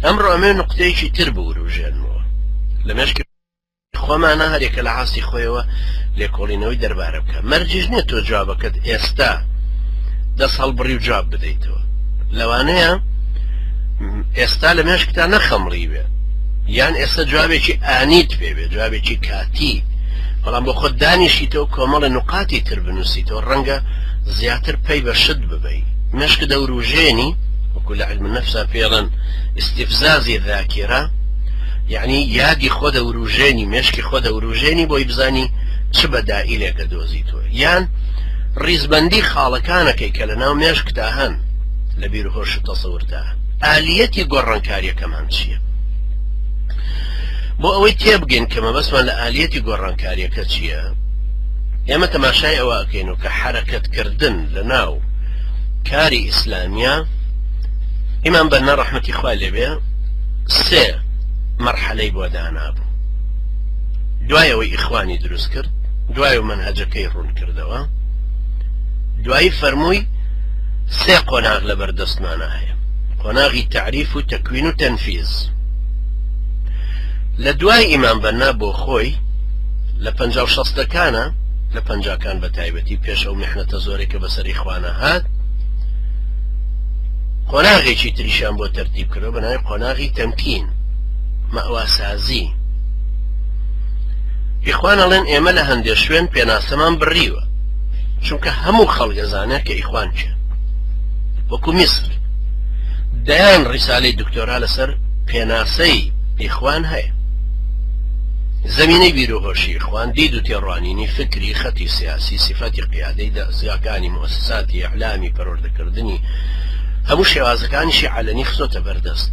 ئەمڕۆ ئەمێ نقطەیەکی تر بوروژێنمەوە لە مێشکی خۆمانە هەرێکە لە عاستی خۆیەوە لێکۆڵینەوەی دەربارە بکە. مەرجیش نییە تۆ جوابەکەت ئێستا دەست هەڵبڕی و جواب بدەیتەوە. لەوانەیە ئێستا لە مێشکتا نەخەمڵی بێ یان ئێستا جوابێکی ئانیت پێ بێ، جوابێکی کاتی، بەڵام بۆ خۆت دانیشیتەوە کۆمەڵە نوقاتی تر بنووسیتەوە، ڕەنگە زیاتر پەی بە شت ببەی. مێشک دەوروژێنی، وەکو لە علم النفسا پێڵێن استفزازی ذاکرە، یەعنی یادی خۆ دەوروژێنی، مێشکی خۆ دەوروژێنی بۆی بزانی چ بەدائیلێک ئەدۆزیتەوە، یان ڕیزبەندی خاڵەکانەکەی کە لەناو مێشکتا هەن لە بیر و هۆش و تەسەورتا هەن. ئالیەتی گۆڕانکاریەکەمان چییە؟ بۆ ئەوەی تێبگەین کە مەبەستمان لە ئالیەتی گۆڕانکاریەکە چییە، ئێمە تەماشای ئەوە ئەکەین و کە حەرەکەتکردن لە ناو کاری ئیسلامیە، ئیمام بەننا ڕەحمەتی خوای لێبێ سێ مەرحەلەی بۆ دانابوو. دوای ئەوەی ئیخوانی دروست کرد، دوای و مەنهەجەکەی ڕوون کردەوە، دوایی فەرمووی سێ قۆناغ لەبەر دەستمانە هەیە، قۆناغی تەعریف و تەکوین و تەنفیز. لە دوای ئیمام بەننا بۆ خۆی لە پەنجا و شەستەکانە، لە پەنجاکان بە تایبەتی پێش ئەو میحنەتە زۆرەی کە بەسەر ئیخوانە هات، قۆناغێکی تریشیان بۆ تەرتیب کردوە بە ناوی قۆناغی تەمکین، مەئواسازی. ئیخوان ئەڵێن ئێمە لە هەندێ شوێن پێناسەمان بڕیوە، چونکە هەموو خەڵک ئەزانێت کە ئیخوان کێن. وەکو میسر دەیان ڕیسالەی دکتۆرا لەسەر پێناسەی ئیخوان هەیە. زەمینەی بیروهۆشی ئیخوان، دید و تێڕوانینی فکری، خەتی سیاسی، سیفەتی قیادەی دەزگاکانی موئەسەساتی ئیعلامی، پەروەردەکردنی، هەموو شێوازەکانیشی عەلەنی خستۆتە بەردەست.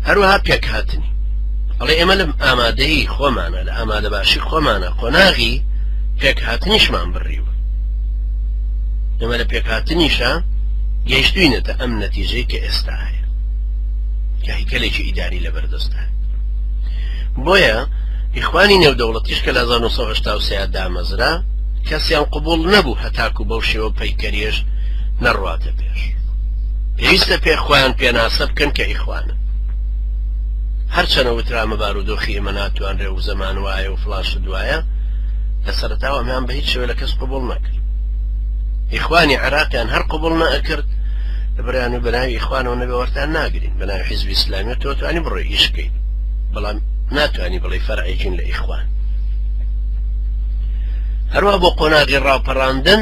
هەروەها پێکهاتنی. ئەڵێ ئێمە لە ئامادەیی خۆمانە، لە ئامادەباشی خۆمانە قۆناغی پێکهاتنیشمان بڕیوە. ئێمە لە پێکهاتنیشا گەیشتوینەتە ئەم نەتیجەی کە ئێستا هەیە، کە هیکەلێکی ئیداری لەبەردەستە. بۆیە ئیخوانی نێودەوڵەتیش کە لە 1983 دامەزرا، کەسیان قبوڵ نەبوو هەتاکو بەو شێوە پەیکەریەش نەڕواتە پێش. پێویستە پێ خۆیان پێناسە بکەن کە ئیخوانن. هەرچەنە وترامە بارودۆخی ئێمە ناتوانرێ و زەمان وایە و فڵان شت وایە، لە سەرەتاوە ئەمەیان بە هیچ شێوە لە کەس قبوڵ نەکرد. ئیخوانی عێراقیان هەر قبوڵ نەئەکرد، لەبەرئەوە بە ناوی ئیخوانەوە نەبێ وەرتان ناگرین، بە ناوی حیزبی ئیسلامیەوە تۆ توانی بڕۆی ئیش بکەیت، بەڵام ناتوانی بڵێی فەرعێکین لە ئیخوان. هەروە بۆ قۆناغی ڕاپەڕاندن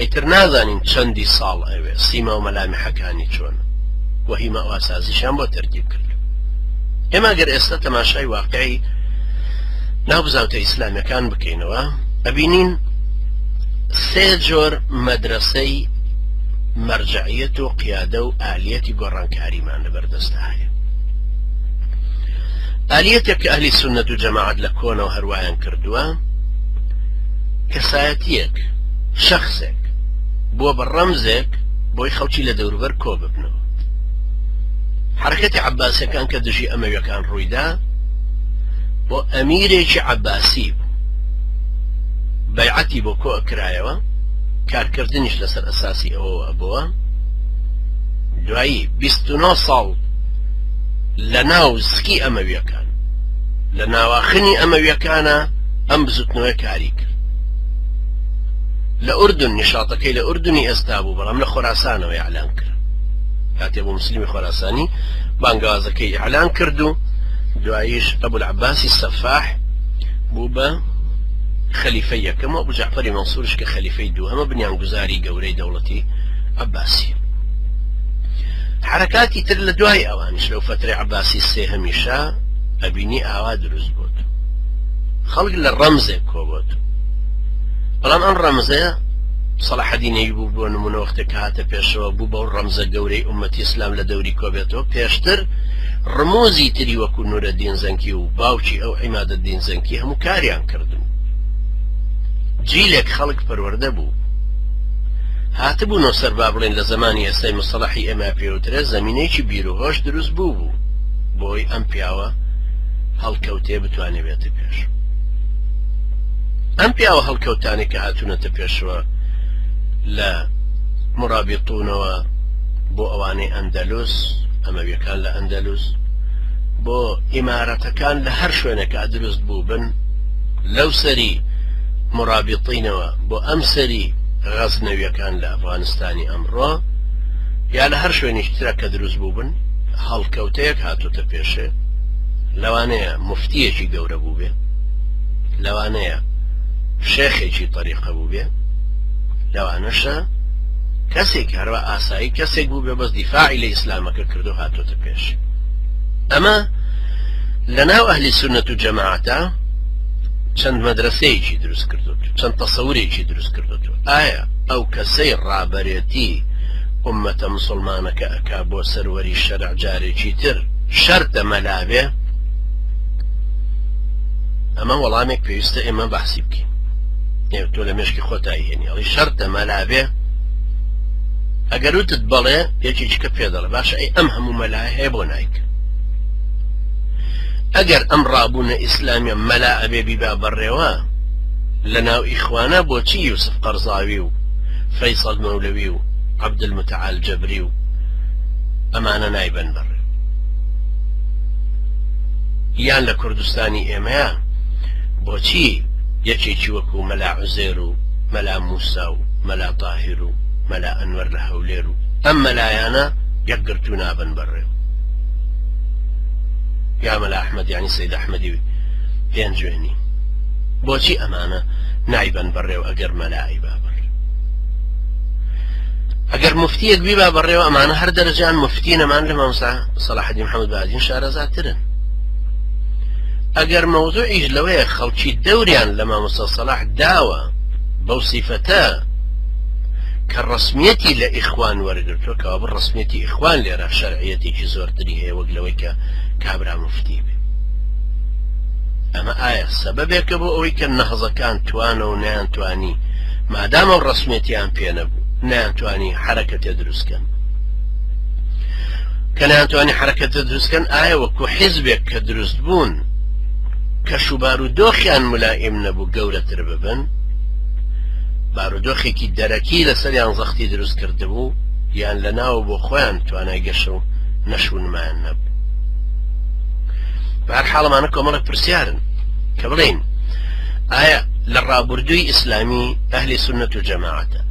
ئیتر نازانین چەندی ساڵ ئەوێ سیما و مەلامحەکانی چۆن وهی مەواسازیشیان بۆ تەرتیب کرد. ئێمە گەر ئێستا تەماشای واقعی ناو بزاوتە ئیسلامیەکان بکەینەوە ئەبینین سێ جۆر مەدرەسەی مەرجەعیەت و قیادە و ئالیەتی گۆڕانکاریمان لەبەردەستە هەیە. ئالیەتێک کە ئەهلی سوننەت و جەماعەت لە کۆنەوە هەروایان کردووە، کەسایەتیەک، شەخسێک بووە بە ڕەمزێک بۆی خەڵکی لە دەوروبەر کۆ ببنەوە. حەرەکەتی عەباسیەکان کە دژی ئەمەویەکان ڕوویدا بۆ ئەمیرێکی عەباسی بوو، بەیعەتی بۆ کۆ ئەکرایەوە، کارکردنیش لەسەر ئەساسی ئەوەوە ئەبۆوە. دوایی 29 ساڵ لە ناو زکی ئەمەویەکان، لە ناواخنی ئەمەویەکانە ئەم بزوتنەوەی کاری کرد. لە ئوردن نیشاطەکەی لە ئوردنی ئێستا بوو، بەڵام لە خۆراسانەوە ئیعلان کرا. کاتێ بۆ مسلمی خۆراسانی بانگەوازەکەی ئیعلان کرد و دواییش ئەبولعەباسی سەفاح بوو بە خەلیفەی یەکەم و ئەبو جەعفەری مەنسوورش کە خەلیفەی دووهەمە بنیانگوزاری گەورەی دەوڵەتی عەباسی. حرەکاتی تر لە دوای ئەوانیش لەو فەترەی عەباسی سێهەمیشە ئەبینی ئاوا دروست بووت، خەڵک لە ڕەمزێک کۆبۆت. بەڵام ئەم ڕەمزەیە سەڵاحەدین ئەیوب بوو بۆ نمونە وەختێک کە هاتە پێشەوە بوو بەو ڕەمزە گەورەی ئومەتی ئیسلام لە دەوری کۆبێتەوە. پێشتر ڕموزی تری وەکو نورەدین زەنکی و باوکی ئەو عیمادەدین زەنکی هەموو کاریان کردن. جیلێک خەڵک پەروەردە بوو هاتبوونەوە سەر با بڵێن لە زەمانی ئێستای مستەڵەحی ئێمە پێوترێ زەمینەیەکی بیروهۆش دروست بوو بوو بۆی ئەم پیاوە هەڵکەوتێ بتوانێ بێتە پێش. ئەم پیاوە هەڵکەوتانێک کە هاتوونەتە پێشەوە لە مڕابیطونەوە بۆ ئەوانەی ئەندەلوس، ئەمەویەکان لە ئەندەلوس، بۆ ئیمارەتەکان لە هەر شوێنێکا دروست بووبن، لەو سەری مورابیطینەوە بۆ ئەم سەری غەزنەویەکان لە ئەفغانستانی ئەمڕۆ، یا لە هەر شوێنیش ترە کە دروست بووبن، هەڵکەوتەیەک هاتۆتە پێشێ، لەوانەیە موفتیەکی گەورە بووبێ، لەوانەیە شێخێکی تەریقە بووبێ، لەوانەشە کەسێک هەروە ئاسایی کەسێک بوو بێ بەس دیفاعی لە ئیسلامەکە کردو هاتۆتە پێش. ئەمە لە ناو ئەهلی سوننەت و جەماعەتە چەند مەدرەسەیەکی دروست کردوت، چەند تەسەورێکی دروست کردوت. ئایا ئەو کەسەی ڕابەرێتی ئوممەتە مسوڵمانەکە ئەکا بۆ سەروەری شەرع جارێکی تر شەرتە مەلا بێ؟ ئەمە وەڵامێک پێویستە ئێمە بەحسی بکەین. تۆ لە مێشکی خۆتای هێنی ئەڵی شەرتە مەلا بێ؟ ئەگەر وتت بەڵێ یەکێکی کە پێ دەڵێ باشە ئەی ئەم هەموو مەلایە هەیە بۆ نایکە؟ ئەگەر ئەم ڕابوونە ئیسلامیە مەلا ئەبێ بیبا بەڕێوە لە ناو ئیخوانە بۆچی یوسف قەرزاوی و فەیسەڵ مەولەوی و عەبدولموتەعال جەبری و ئەمانە نایبەن بەڕێ؟ یان لە کوردستانی ئێمەیە بۆچی یەکێکی وەکو مەلا عوزێر و مەلا موسا و مەلا تاهیر و مەلا ئەنوەر لە هەولێر و ئەم مەلایانە یەکگرتوو نابن بەڕێوە؟ یا مەلا ئەحمەد یانی سەید ئەحمەدی پێنجوێنی بۆچی ئەمانە نایبەن بەڕێوە ئەگەر مەلا ئەیبا بەڕێ؟ ئەگەر مفتیەک بیبا بەڕێوە ئەمانە هەر دەرەجان مفتی نەمان لە مامۆستا سەلاحەدین محەممەد بادین شارەزاترن. ئەگەر مەوزوعیش لەوەیە خەڵکی دەوریان لە مامۆستا سەلاح داوە بەو سیفەتە کە ڕسمیەتی لە ئیخوان وەرگرتووە، کەوابوو ڕسمیەتی ئیخوان لێرە شەرعیەتێکی زۆرتری هەیە وەک لەوەی کە کابرا مفتی بێ. ئەمە ئایا سەبەبێکە بۆ ئەوەی کە نەهزەکان توانە و نەیانتوانی مادام ئەو ڕسمیەتیان پێ نەبوو نەیانتوانی حەرەکەتێ دروستکەن؟ کە نەیانتوانی حەرەکەتێ دروستکەن ئایا وەکو حیزبێک کە دروست بوون کەش و بارودۆخیان ملائیم نەبوو گەورەتر ببن؟ بارودۆخێکی دەرەکی لەسەریان زەختی دروست کردبوو یان لە ناوە بۆ خۆیان توانای گەشە و نەشونمایان نەبوو؟ بە هەر حاڵ ئەمانە کۆمەڵێک پرسیارن کە بڵێین ئایا لە ڕابردووی ئیسلامی ئەهلی سوننەت و جەماعەتە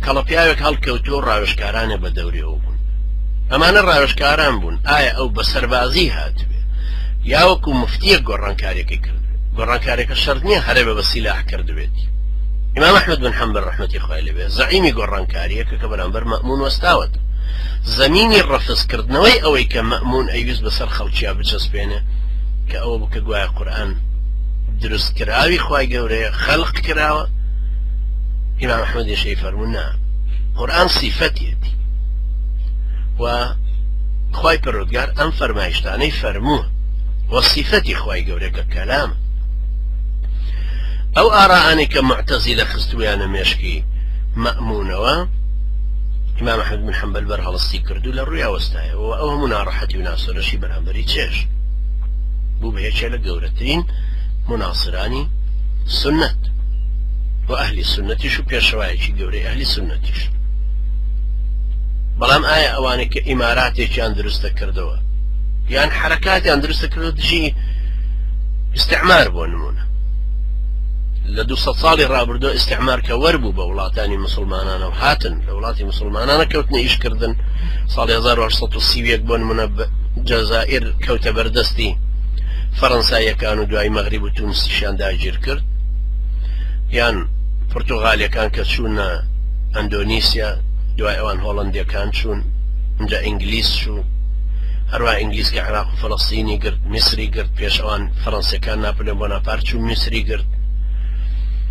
کەڵە پیاوێک هەڵکەوتووە و ڕاوێژکارانێ بە دەوریەوە بوون، ئەمانە ڕاوێژکاران بوون، ئایا ئەو بە سەربازی هاتبێ یا وەکو مفتیەک گۆڕانکاریەکەی کردبێ؟ گۆڕانکاریەکە شەرت نییە هەرێ بە سیلاح کردبێتی. ئیمام ئەحمەد بن حەنبەل ڕەحمەتی خوای لێ بێ زەعیمی گۆڕانکاریەکە کە بەرامبەر مەئموون وەستاوەت، زەمینی ڕەفزکردنەوەی ئەوەی کە مەئموون ئەیویست بەسەر خەڵکیا بچەسپێنێ کە ئەوە بوو کە گوایە قورئان دروستکراوی خوای گەورەیە، خەلق کراوە، ئیمام ئەحمەدیش ئەیفەرموو نا، قورئان سیفەتیەتی و خوای پەروەردگار ئەم فەرمایشتانەی فەرمووە و سیفەتی خوای گەورە کە کەلام. ئەو ئارائانەی کە موعتەزیلە خستوویانە مێشکی مەئموونەوە، ئیمام ئەحمەد بن حەنبەل بەرهەڵستی کرد و لە ڕوویا وەستایەوە و ئەو هەموو ناڕەحەتی و ناسۆرەشی بەرامبەری چێشت، بوو بە یەکێ لە گەورەترین موناسرانی سوننەت و ئەهلی سوننەتیش و پێشەوایەکی گەورەی ئەهلی سوننەتیش. بەڵام ئایا ئەوانەی کە ئیماراتێکیان دروستە کردەوە یان حرەکاتیان دروستە کردەوە دژی ئیستعمار، بۆ نمونە لە 200 ساڵی ڕابردوو ئیستعمار کە وەربوو بە وڵاتانی مسلمانانە و هاتن لە وڵاتی مسلمانانە کەوتنە ئیشکردن، ساڵی 1831 بۆ نمونە جەزائیر کەوتە بەردەستی فەرەنساییەکان و دوای مەغریب و تونسیشیان داگیر کرد، یان پرتغالیەکان کە چوونە ئەندۆنیسیا، دوای ئەوان هۆڵندیەکان چوون، اینجا ئینگلیس چوو، هەروە ئینگلیس کە عێراق و فەلەستینی گرت، میسری گرت، پێش ئەوان فەرەنسیەکان ناپلێن بۆناپارت چوو میسری گرت،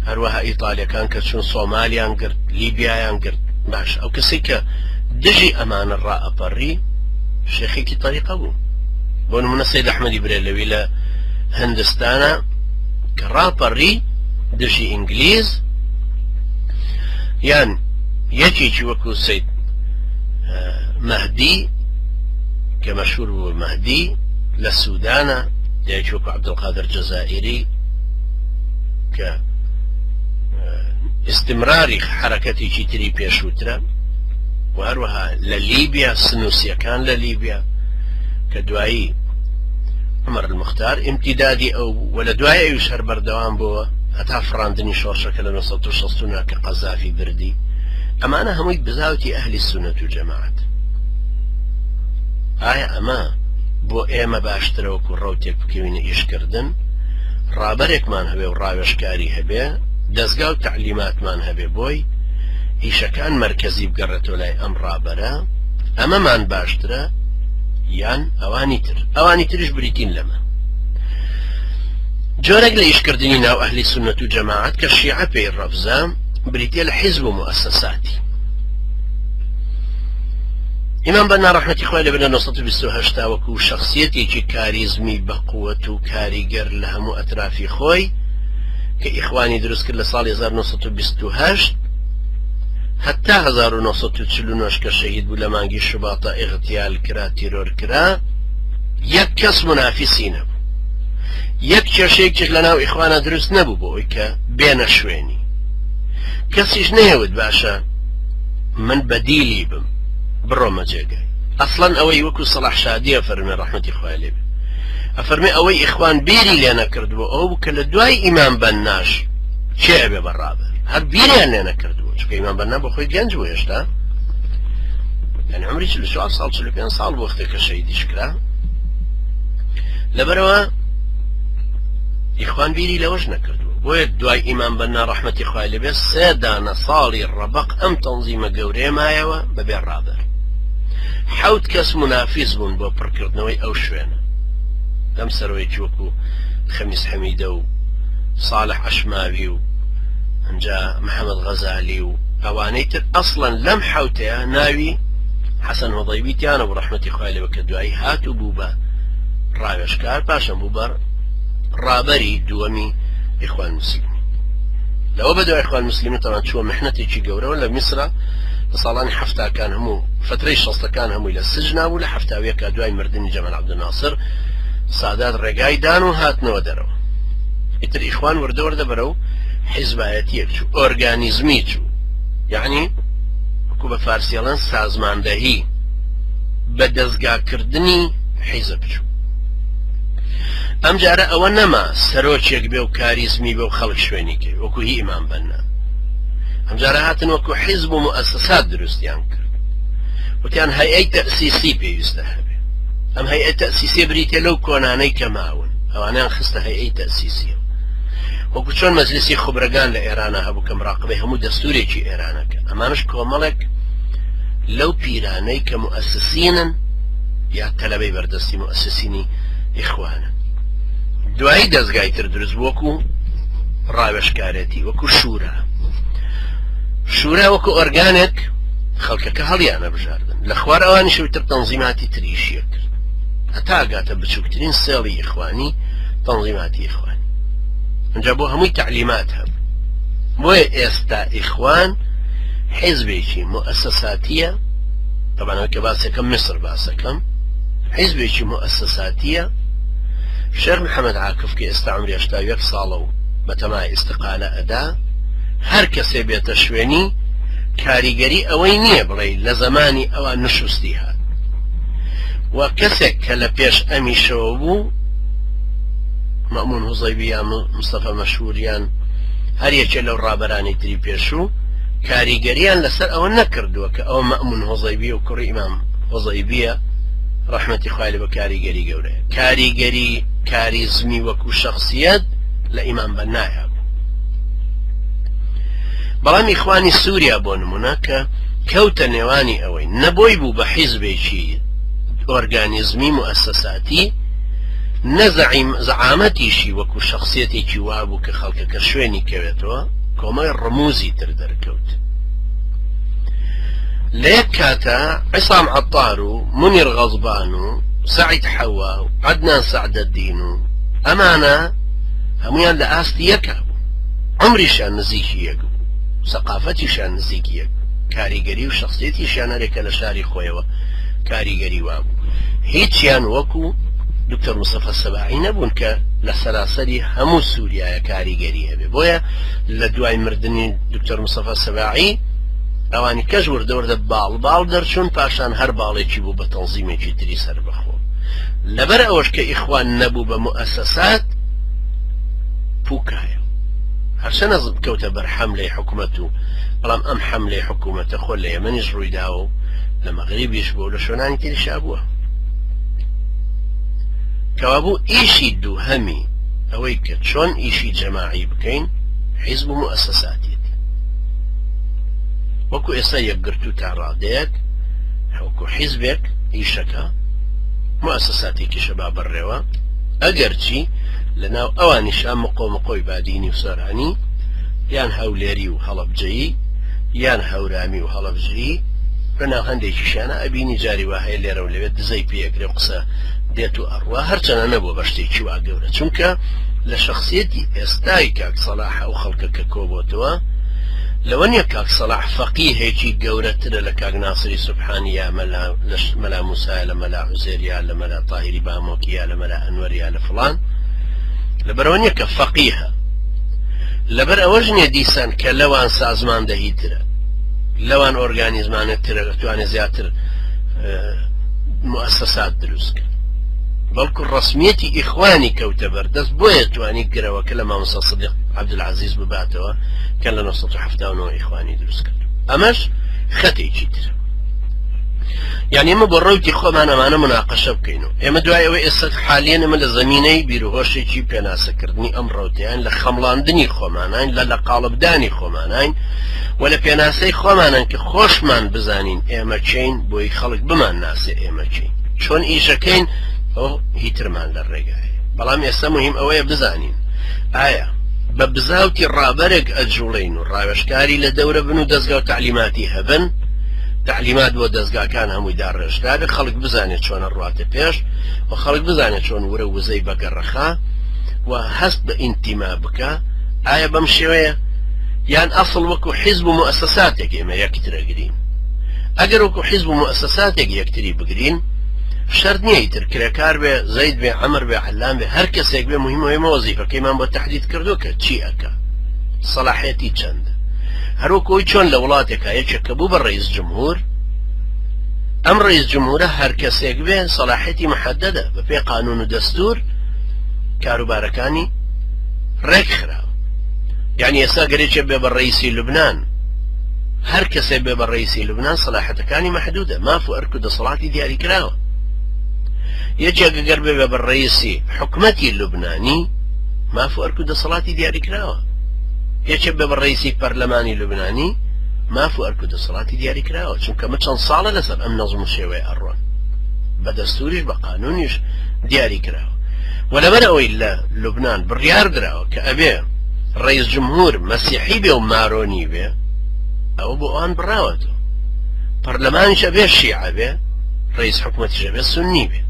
هەروەها ئیتالیەکان کە چوون سۆمالیان گرت، لیبیایان گرت. باش ئەو کەسێک کە دژی ئەمانە ڕائەپەڕی شێخێکی تەریقە بوو، بۆ نمونە سەید ئەحمەدی برێلەوی لە هندستانە کە ڕاپەڕی دژی ئینگلیز، یان یەکێکی وەکو سەید مەهدی کە مەشهور بوو مەهدی لە سودانە، یەکی وەکو عەبدولقادر جەزائیری کە ئیستمراری حرەکەتێکی تری پێشووترە. و هەروەها لە لیبیا سنووسیەکان لە لیبیا کە دوایی عمر المختار ئیمتیدادی ئەو بوو و لە دوای ئەویش هەر بەردەوام بووە هەتا فڕاندنی شۆڕشەکە لە 1969 کە قەزافی بردی. ئەمانە هەمووی بزاوتی ئەهلی سوننەت و جەماعەت. ئایا ئەمە بۆ ئێمە باشترە وەکو ڕەوتێک بکەوینە ئیشکردن، ڕابەرێکمان هەبێ و ڕاوێژکاری هەبێ، دەزگا و تەعلیماتمان هەبێ بۆی، ئیشەکان مەرکەزی بگەڕێتەوە لای ئەم ڕابەرە، ئەمەمان باشترە یان ئەوانی تر؟ ئەوانی تریش بریتین لەمە. جۆرێک لە ئیشکردنی ناو ئەهلی سوننەت و جەماعەت کە شیعە پێی ڕەفزە، بریتیە لە حیزب و موئەسەساتی. ئیمام بەننا ڕەحمەتی خوای لێبێ لە 928 تا وەکو شەخسیەتێکی کاریزمی بەقوەت و کاریگەر لە هەموو ئەترافی خۆی کە ئیخوانی دروست کرد لە ساڵی 1928 هەتا 1949 کە شەهید بوو لە مانگی شوباتا ئیغتیال کرا تیرۆر کرا یەک کەس منافسی نەبوو یەک کێشەیەکیش لە ناو ئیخوانە دروست نەبوو بۆ ئەوی کە بێنە شوێنی کەسیش نەیەوت باشە من بەدیلی بم بڕۆمە جێگای ئەسڵەن ئەوەی وەکو سەڵاح شادیە فەرمێ ڕەحمەتی خوای لێ بێ ئەفەرمێ ئەوەی ئیخوان بیری لێ نەکردبوو ئەوە بوو کە لە دوای ئیمام بەنناش کێ ئەبێ بە ڕابەر هەر بیریان لێ نەکردبوو چونکە ئیمام بەننا بۆ خۆی گەنج بوو هێشتا یعنی عمری 44 ساڵ 45 ساڵ بوو وەختێک کە شەهیدیش کرا لەبەرەوە ئیخوان بیری لەوەش نەکردووە بۆیە دوای ئیمام بەننا ڕەحمەتی خوای لێ بێ سێ دانە ساڵی ڕەبەق ئەم تەنزیمە گەورەیە مایەوە بەبێ ڕابەر. حەوت کەس مونافیس بوون بۆ پڕکردنەوەی ئەو شوێنە. لەم سەرەوەیەکی وەکو خەمیس حەمیدە و ساڵح عەشماوی و ئەنجا محەمەد غەزالی و ئەوانەی تر ئەسڵەن لەم حەوتەیە ناوی حەسەن هۆضەیبی تیانە بوو ڕەحمەتی خوای لێ بێ کە دوایی هات و بوو بە ڕاوێژکار پاشان بوو بە ڕابەری دووەمی ئیخوان موسلمین. لەوە بەدوای ئیخوان موسلمین تەبعەن چووە محنەتێکی گەورەوە لە میسرا لە ساڵانی حەفتاکان هەموو فترەی شەستەکان هەمووی لە سجنا بوو لە حەفتاویەکە دوای مردنی جەمال عەبدولناسر سادات ڕێگای دان و هاتنەوە دەرەوە ئیتر ئیخوان وردە وردە بەرەو حیزبایەتیەک چوو ئۆرگانیزمی چوو یعنی وەکو بە فارسیڵەن سازماندەهی بە دەستگاکردنی حیزب چوو ئەم جارە ئەوە نەما سەرۆکێک بێ و کاریزمی بێ و خەڵک شوێنی کەوێ وەکو هی ئیمام بەننا. ئەم جارە هاتن وەکو حیزب و موئەسەسات دروستیان کرد. وتیان هەیئەی تەئسیسی پێویستە هەبێ. ئەم هەیئە تەئسیسیە بریتیە لەو کۆنانەی کە ماون. ئەوانەیان خستە هەیئەی تەئسیسیەوە. وەکو چۆن مەجلیسی خوبرەگان لە ئێرانە هەبوو کە مراقبەی هەموو دەستورێکی ئێرانەکە. ئەمانەش کۆمەڵێک لەو پیرانەی کە موئەسسینن یا تەلەبەی بەردەستی موئەسسینی ئیخوانن. دوایی دەزگای تر دروست بوو وەکو ڕاوێژکارێتی وەکو شورا. شورا وەکو ئۆرگانێک خەڵکەکە هەڵیانە بژاردن لە خوار ئەوانیش تر تەنزیماتی تریشیە کرد هەتا گاتە بچووکترین سێڵی ئیخوانی تەنزیماتی ئیخوانی ئەنجا بۆ هەمووی تەعلیمات هەبوو. بۆیە ئێستا ئیخوان حیزبێکی موئەسەساتیە طبعا ئەوەی کە باسەکەم میسر باسەکەم حیزبێکی موئەسەساتیە شێخ محەممەد عاکف کە ئێستا عمری 81 ساڵە و بەتەمای ئیستقالە ئەدا هەر کەسێ بێتە شوێنی کاریگەری ئەوەی نییە بڵێ لە زەمانی ئەوان نشوستی هات و کەسێک کە لە پێش ئەمیشەوە بوو مەمون هوزەیبی یان مستەفا مەشهور یان هەر یەکێ لەو ڕابەرانی تری پێشوو کاریگەریان لەسەر ئەوە نەکردووە کە ئەوە مەمون هۆزەیبی و کوڕی ئیمام هۆزەیبیە ڕەحمەتی خوای لێ بە کاریگەری گەورەیە کاریگەری کاریزمی وەکو شخصیت لە ئیمام بەنایا بوو بەڵام ئیخوانی سووریا بۆ نمونە کە کەوتە نێوانی ئەوەی نەبۆی بوو بە حیزبێکی ئۆرگانیزمی موئەسەساتی نە زەعیم زەعامەتیشی وەکو شەخسیەتێکی وابوو کە خەڵکەکە شوێنی کەوێتەوە، کۆمەڵی ڕموزی تر دەرکەوت. لە یەک کاتا عیسام عەتار و مونیر غەزبان و سەعید حەوا و عەدنان سەعدەدین و ئەمانە هەمویان لە ئاستی یەکا بوون، عومریشیان نزیکی یەک بوو، سەقافەتیشیان نزیکی یەک بوو، کاریگەری و شەخسیەتیشیان هەرێکە لە شاری خۆیەوە کاریگەری وابوو. هیچیان وەکو دکتۆر مستەفا سەباعی نەبوون کە لە سەراسەری هەموو سووریایە کاریگەری هەبێ. بۆیە لە دوای مردنی دکتۆر مستەفا سەباعی ئەوانی کەش وردە وردە باڵ باڵ دەرچوون، پاشان هەر باڵێکی بوو بە تەنزیمێکی تری سەربەخۆ. لەبەر ئەوەش کە ئیخوان نەبوو بە موئەسەسات پوکایەوە. هەرچەنە کەوتە بەر حەملەی حکومەت و بەڵام ئەم حەملەی حکومەتە خۆ لە یەمەنیش ڕوویداوە و لە مەغریبیش بووە و لە شوێنانی تریشا بووە. کەوابوو ئیشی دووهەمی ئەوەی کە چۆن ئیشی جەماعی بکەین حیزب و موئەسەساتیەتی. وەکو ئێستا یەکگرتوو تا ڕادەیەک وەکو حیزبێک ئیشەکە موئەسەساتێکیشە با بەڕێوە ئەگەرچی لەناو ئەوانیشا مقۆ مقۆی بادینی و سۆرانی یان هەولێری و هەڵەبجەیی یان هەورامی و هەڵەبجەیی لەناو هەندێکیشیانە ئەبینی جاری وا هەیە لێرە و لەوێ دزەی پێ ئەکرێ و قسە دێت و ئەڕوا هەرچەنە نەبووە بە شتێکی وا گەورە چونکە لە شخصیەتی ئێستای کاک سەلاح ئەو خەڵکە کە کۆبۆتەوە لەوە نیە کاک سەلاح فەقیهێکی گەورەترە لە کاک ناسری سوبحانی یا مەلا مەلا موسا لە مەلا عوزێر یا لە مەلا تاهیری بامۆکی یا لە مەلا ئەنوەر یا لە فڵان لەبەرەوە نیە کە فەقیهە لەبەر ئەوەش نیە دیسان کە لەوان سازماندەهیترە لەوان ئۆرگانیزمانە ترە توانێت زیاتر مؤسسات دروست کرد بەڵکو ڕسمیەتی ئیخوانی کەوتە بەردەست بۆیە توانی گرەوەکە لە مامۆستا سدیق عەبدولعەزیز بباتەوە کە لە 1970 ئیخوانی دروست کرد ئەمەش خەتێکی تر یعنی ئێمە بۆ ڕەوتی خۆمان ئەمانە مناقەشە بکەین و ئێمە دوای ئەوەی ئێستا حالیەن ئێمە لە زمینەی بیرهۆشێکی پێناسەکردنی ئەم ڕەوتیان لە خەمڵاندنی خۆمانین لە لە قاڵبدانی خۆمانین و لە پێناسەی خۆمانن کە خۆشمان بزانین ئێمە چین بۆی خەڵک بمان ناسێ ئێمە چین چۆن ئیشەکەین ئەو هیترمان لە ڕێگایە بەڵام ئێستا مهم ئەوەیە بزانین ئایا بە بزاوتی ڕابەرێک ئەجوڵێین و ڕاوێژکاری لە دەورە بن و دەزگا و تەعلیماتی هەبن، تەعلیمات بۆ دەزگاکان هەمووی داڕێژرابێ، خەڵک بزانێ چۆن ئەڕواتە پێش و خەڵک بزانێ چۆن ورە و وزەی بەگەڕخا و هەست بە ئینتیما بکا، ئایا بەم شێوەیە؟ یان ئەسڵ وەکو حیزب و موئەسەساتێک ئێمە یەکترەگرین؟ ئەگەر وەکو حیزب و موئەسەساتێک یەکتری بگرین، شەرت نییە ئیتر کرێکار بێ، زەید بێ، عەمر بێ، عەلام بێ، هەر کەسێک بێ مهمە ئێمە وەزیفەکەیمان بۆ تەحدید کردووە کە چی ئەکا، سەلاحیەتی چەندە. هەروەک ئەوەی چۆن لە وڵاتێکا یەکێک کە بوو بە ڕئیس جمهور، ئەم ڕئیس جمهورە هەر کەسێک بێ سەلاحیەتی محەدەدە، بە پێی قانون و دەستور کاروبارەکانی ڕێک خراوە. یعنی ئێستا گەر یەکێ بێ بە ڕئیسی لوبنان، هەر کەسێک بێ بە ڕئیسی لوبنان سەلاحەتەکانی مەحدودە، ماف و ئەرک و دەسەڵاتی دیاری کراوە. یەکێک گەر بێ بە ڕئیسی حکومەتی لوبنانی ماف و ئەرک و دەسەڵاتی دیاری کراوە. یەکێک بێ بە ڕئیسی پەرلەمانی لوبنانی ماف و ئەرک و دەسەڵاتی دیاری کراوە، چونکە مە چەند ساڵە لەسەر ئەم نەزم و شێوەیە ئەڕۆن، بە دەستوریش بە قانونیش دیاری کراوە. و لەبەر ئەوەی لە لوبنان بڕیار دراوە کە ئەبێ ڕئیس جمهور مەسیحی بێ و مارۆنی بێ، ئەوە بۆ ئەوان بڕاوەتەوە. پەرلەمانیش ئەبێ شیعە بێ، ڕئیس حکومەتیش ئەبێ سوننی بێ.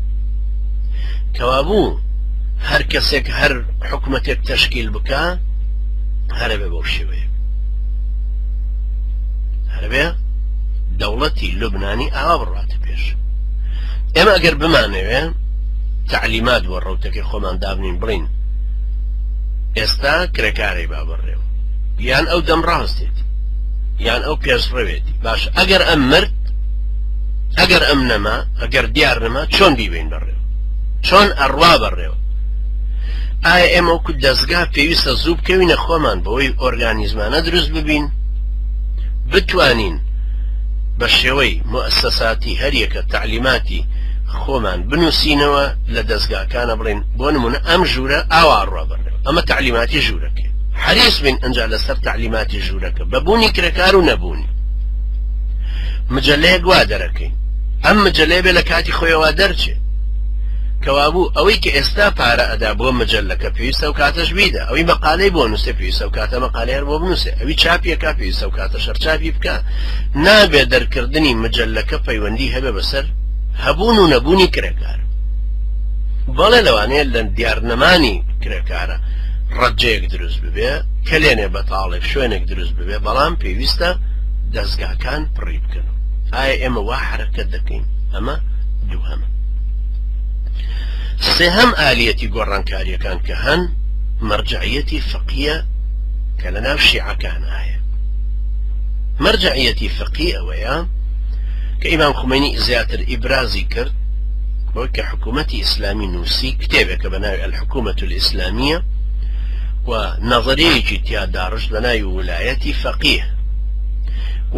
کەوابوو هەر کەسێک هەر حکومەتێک تەشکیل بکا هەرەبێ بەو شێوەیە هەرەبێ دەوڵەتی لوبنانی ئاوا بڕاتە پێش. ئێمە ئەگەر بمانەوێ تەعلیمات بۆ ڕەوتەکەی خۆمان دابنین، بڵین ئێستا کرێکارەی با بڕێوە، یان ئەو دەم ڕاستێتی یان ئەو پێشڕەوێتی، باش ئەگەر ئەم مرد، ئەگەر ئەم نەما، ئەگەر دیار نەما، چۆن بیبین بەڕێوە، چۆن ئەڕوا بەڕێوە؟ ئایا ئێمە وەکو دەزگا پێویستە زوو بکەوینە خۆمان بەوەی ئۆرگانیزمانە دروست ببین، بتوانین بە شێوەی موئەسەساتی هەریەکە تەعلیماتی خۆمان بنووسینەوە لە دەزگاکانە، بڵێن بۆ نمونە ئەم ژوورە ئاوا ئەڕوا بەڕێوە، ئەمە تەعلیماتی ژوورەکەی، حەریس بین ئەنجا لەسەر تەعلیماتی ژوورەکە بە بوونی کرێکار و نەبوونی مجلەیەک وا دەرەکەین، ئەم مجلەیە بێ لە کاتی خۆیەوە دەرچێ. کەوابوو ئەوەی کە ئێستا پارە ئەدا بۆ مجلەکە پێویستە و کاتەش بیدا، ئەوی مەقالەی بۆ نووسێ پێویستە و کاتە مەقالەی هەر بۆ بنووسێ، ئەوی چاپیەکە پێویستە و کاتە شەر چاپی بکە. نابێ دەرکردنی مجلەکە پەیوەندی هەبێ بەسەر هەبوون و نەبوونی کرێکار. بەڵێ لەوانەیە لە دیارنەمانی کرێکارە ڕەجەیەک دروست ببێ، کەلێنێ بەتاڵێک شوێنێک دروست ببێ، بەڵام پێویستە دەزگاکان پڕی بکەن. ئایا ئێمە وا حرەکەت دەکەین؟ ئەمە دووهەمە. سێهەم ئالیەتی گۆڕانکاریەکان کە هەن مەرجعیەتی فقیە کە لە ناو شیعەکان هەیە. مەرجەعیەتی فقهی ئەوەیە کە ئیمام خومەینی زیاتر ئیبرازی کرد بەوەی کە حکوومەتی ئیسلامی نووسی کتێبێکە بە ناوی الحکومة الإسلامیە و نەظەریەیەکی تیا داڕشت بە ناوی ولایەتی فەقیه.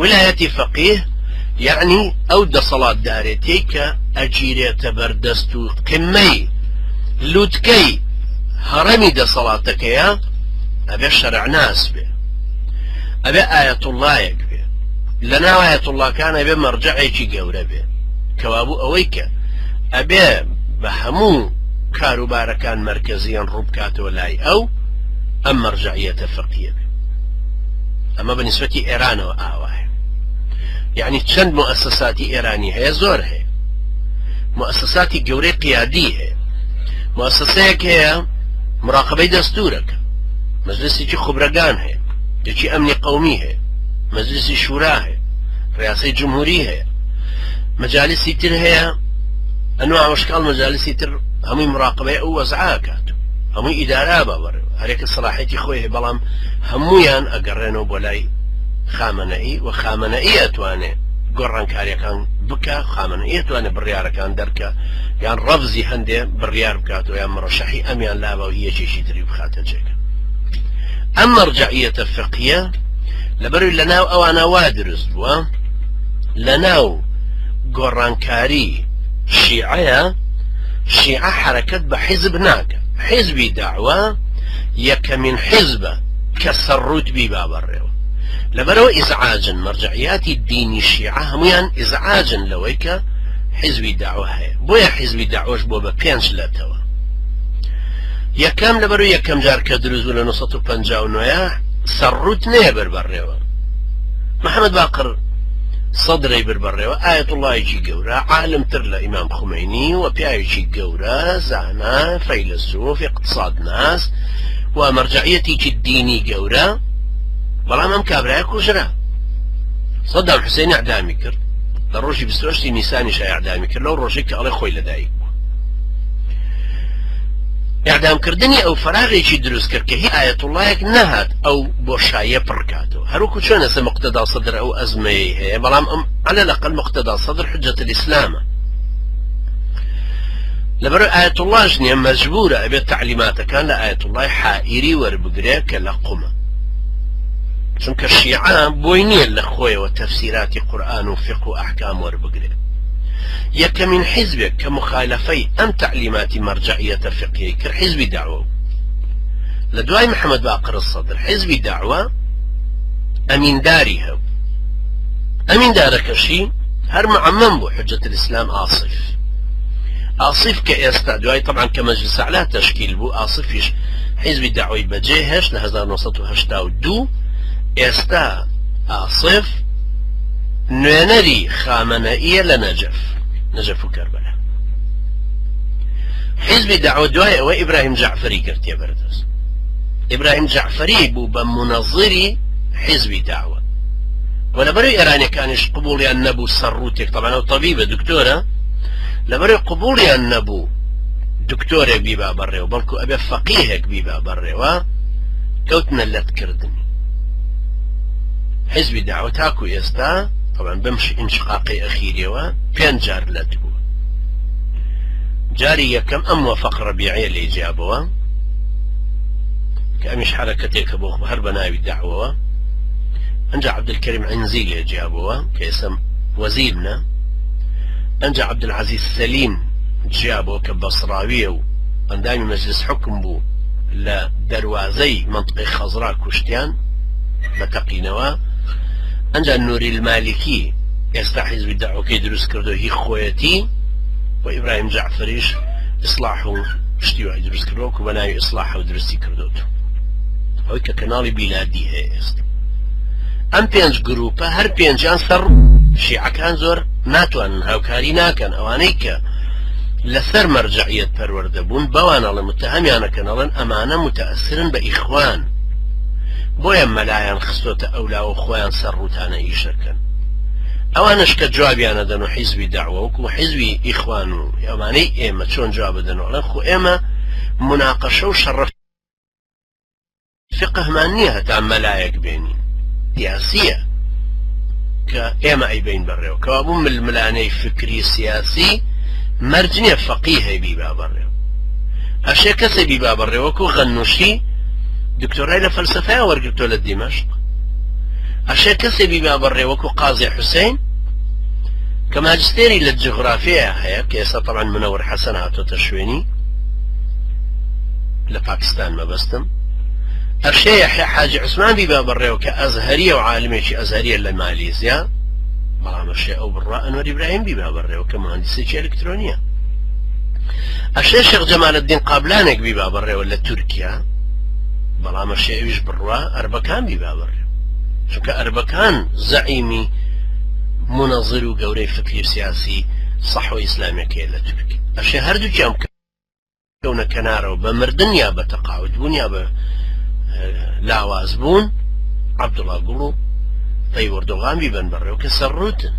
ولایەتی فەقیه یەعنی ئەو دەسەڵاتدارێتیەی کە ئەگیرێتە بەردەست و قمەی لوتکەی هەڕەمی دەسەڵاتەکەیە ئەبێ شەرعناس بێ، ئەبێ ئایەتوڵڵایەک بێ، لەناو ئایەتوڵڵاکان ئەبێ مەرجەعێکی گەورە بێ. کەوابوو ئەوەی کە ئەبێ بە هەموو کاروبارەکان مەرکەزیەن ڕووبکاتەوە لای ئەو، ئەم مەرجەعیەتە فقیە بێ. ئەمە بە نیسبەتی ئێرانەوە ئاوایە. یعنی چەند موئەسەساتی ئێرانی هەیە؟ زۆر هەیە. موئەسەساتی گەورەی قیادی هەیە. موئەسەسەیەک هەیە مراقبەی دەستورەکە، مەجلسێکی خوبرەگان هەیە، یەکی ئەمنی قەومی هەیە، مەجلسی شورا هەیە، ڕیاسەی جمهوری هەیە، مەجالسی تر هەیە، ئەنواع وەشکاڵ مەجالسی تر هەمووی مراقبەی ئەو وەزعە ئەکات و هەمووی ئیدارە با بەڕێوە، هەرێکە سەلاحیەتی خۆی هەیە، بەڵام هەموویان ئەگەڕێنەوە بۆ لای خامەنەئی و خامەنەئی ئەتوانێ گۆڕانکاریەکان بکا، خامەنەئی ئەتوانێ بڕیارەکان دەرکا یان ڕەفزی هەندێ بڕیار بکاتەوە یان مڕەشەحی ئەمیان لابا و هی یەکێکی تری بخاتە جێگە. ئەم مەرجەعیەتە فقهیە لەبەروی لەناو ئەوانە وا دروست بووە، لەناو گۆڕانکاری شیعەیە، شیعە حەرەکەت بە حیزب ناکە، حیزبی دەعوە یەکەمین حیزبە کە سەرڕووت بیبا بەڕێوە، لەبەرئەوە ئیزعاجن، مەرجەعیاتی دینی شیعە هەموویان ئیزعاجن لەوەی کە حیزبی دەعوە هەیە، بۆیە حیزبی دەعوەش بووە بە پێنج لەتەوە. یەکەم لەبەرو یەکەم جار کە دروست بوو لە 959 سەرڕووت نەیەبەر بەڕێوە، محەمەد باقر سەدرەی بر بەڕێوە، ئایەتوڵڵایەکی گەورە، عالمتر لە ئیمام خومەینی و پیاوێکی گەورە، زانا، فەیلەسوف، ئیقتسادناس و مەرجەعیەتێکی دینی گەورە، بەڵام ئەم کابرایە کوژرا. سەدام حوسێن ئیعدامی کرد، لە ڕۆژی 28 نیسانیشا ئیعدامی کرد، لەو ڕۆژەی کە ئەڵێ خۆی لەدایک بوو. ئیعدامکردنی ئەو فەراغێکی دروست کرد کە هیچ ئایەتوڵڵایەک نەهات ئەو بۆشاییە پڕ کاتەوە. هەروەکو چۆن ئێستا مقتەدا سەدر ئەو ئەزمەیەی هەیە، بەڵام ئەم عەلە الأقل مقتەدا سەدر حجەت الإسلامە. لەبەر ئایەتوڵڵاش نییە مەجبورە ئەبێت تەعلیماتەکان لە ئایەتوڵڵای حائیری وەربگرێ کە لە قومە، چونکە شیعە بۆی نییە لە خۆیەوە تەفسیراتی قورئان و فقه و ئەحکام وەربگرێ. یەکەمین حیزبێک کە مخالەفەی ئەم تەعلیماتی مەرجەعیەتە فقهیەی کرد حیزبی دەعوە بوو. لە دوای محەمەد باقر الصدر حیزبی دەعوە ئەمینداری هەبوو، ئەمیندارەکەشی هەر معەمەم بوو، حجەت الاسلام ئاسف. ئاسف کە ئێستا دوای طبعا کە مەجلس ئەعلا تەشکیل بوو، ئاسفیش حیزبی دەعوەی بەجێ هێشت لە 1982. ئێستا ئاسف نوێنەری خامەنەئیە لە نەجەف، نەجەف و کەربەلا. حیزبی دەعوە دوای ئەوە ئیبراهیم جەعفەری گرتیە بەردەست. ئیبراهیم جەعفەری بوو بە مونەزیری حیزبی دەعوە و لەبەرەی ئێرانیەکانیش قبوڵیان نەبوو سەرڕووتێک، تەبعەن ئەو تەبیبە دکتۆرە، لەبەرەی قبوڵیان نەبوو دکتۆرێک بیبا بەڕێوە، بەڵکو ئەبێ فەقیهێک بیبا بەڕێوە، کەوتنە لەتکردنی حیزبی دەعوە تاکو ئێستا طبعا بەم ئینشقاقەی ئەخیریەوە پێنج جار لەت بوو. جاری یەکەم ئەم موفق ڕەبیعەیە لێی جیابەوە کە ئەمیش حەرەکەتێکە بۆ هەر بە ناوی دەعوەوە. ئەنجا عەبدولکەریم عینزی لێ جیابەوە کە ئێستا وەزیرنە. ئەنجا عەبدولعەزیز سەلیم جیابەوە کە بەسڕاویە و ئەندامی مەجلس حکم بوو، لە دەروازەی مەنتقەی خەزرا کوشتیان بە تەقینەوە. ئەنجا نوری المالکی ئێستا حیزبی دەعوەکەی دروست کردو هی خۆیەتی و ئیبراهیم جەعفەریش ئیسلاح و شتی وای دروست کردووە کو بە ناوی ئیسلاح و دروستی کردووە، ئەوەی کە کەناڵی بیلادی هەیە ئێستا. ئەم پێنج گروپە هەر پێنجیان سەر شیعەکان زۆر ناتوانن هاوکاری ناکەن. ئەوانەی کە لەسەر مەرجەعیەت پەروەردە بوون بەوان ئەڵێن متهەمیانەکەن، ئەڵێن ئەمانە متەئەسرن بە ئیخوان، بۆیە مەلایان خستۆتە ئەولاوە خۆیان سەر ڕووتانە ئیشەکەن. ئەوانش کە جوابیانە دەن و حیزبی دەعوە وەکو حیزبی ئیخوان و ئەمانەی ئێمە چۆن جواب بدەن و ئەڵێن خۆ ئێمە مناقەشە و شەڕە فقهمان نییە هەتا مەلایەک بێنین، سیاسیە. کە ئێمە ئەیبەین بەڕێوە. کەوابوو ململانێی فکری سیاسی مەرج نییە فەقیهێ بیبا بەڕێوە. ئەشێ کەسێ بیبا بەڕێوە وەکوو غەنووشی دکتۆرای لە فەلسەفەیا وەرگرتووە لە دیمەشق. ئەشێ کەسێ بیبا بەڕێوە وەکوو قازی حوسەین کە ماجستێری لە جوغرافیایا هەیە کە ئێستا تەبعەن منەوەر حەسەن هاتۆتە شوێنی لە پاکستان مەبەستم. ئەشێ یەحیا حاجی عوسمان بیبا بەڕێوە کە ئەزهەریە و عالمێکی ئەزهەریە لە مالیزیا، بەڵام ئەشێ ئەو بڕوا ئەنوەر ئیبراهیم بیبا بەڕێوە کە موهەندیسێکی ئەلکترۆنیە. ئەشێ شێخ جەمالەدین قابلانێک بیبا بەڕێوە لە تورکیا، بەڵام ئەشێ ئەویش بڕوا ئەربەکان بیبا بەڕێوە، چونکە ئەربەکان زەعیمی مونەزر و گەورەی فکری و سیاسی سەحوە ئیسلامیەکەیە لە تورکیا. ئەشێ هەردووکیان بکەونە کەنارەوە بە مردن یا بە تەقاعد بوون یا بە لاواز بوون، عەبدوڵا گوڵ و تەیب ئەردۆغان بیبەن بەڕێوە کە سەرڕووتن،